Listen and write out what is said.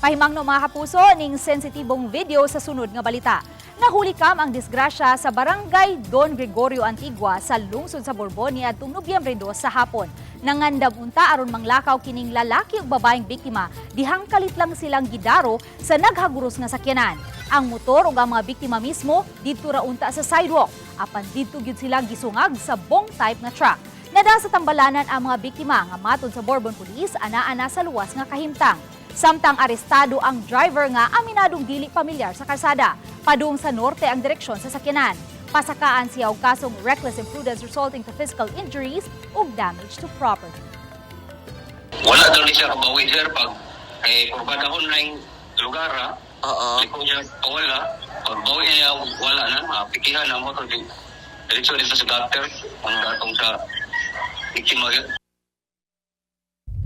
Pahimangno, mga kapuso, ning sensitibong video sa sunod nga balita. Nahuli kam ang disgrasya sa Barangay Don Gregorio Antigua sa lungsod sa Borbon niadtong Nobyembre 2 sa hapon. Nangandam unta aron manglakaw kining lalaki ug babaeng biktima dihang kalit lang silang gidaro sa naghaguros nga sakyanan. Ang motor ug ang mga biktima mismo didto ra unta sa sidewalk, apan didto gyud sila gisungag sa bong type nga truck. Nada sa tambalanan ang mga biktima nga matod sa Borbon Police, anaa-ana sa luwas nga kahimtang. Samtang arestado ang driver nga aminadong dili pamilyar sa kalsada. Padung sa norte ang direksyon sa sakyanan. Pasakaan siya og kasong reckless imprudence resulting to physical injuries ug damage to property. Wala daw ni siya kabawi, sir, pag kay kurbadahon na yung lugar ha. Liko niya wala. Pag bawi niya, wala na. Pikihan na mo to. Diretso dito sa gutter. Ang datong sa biktima.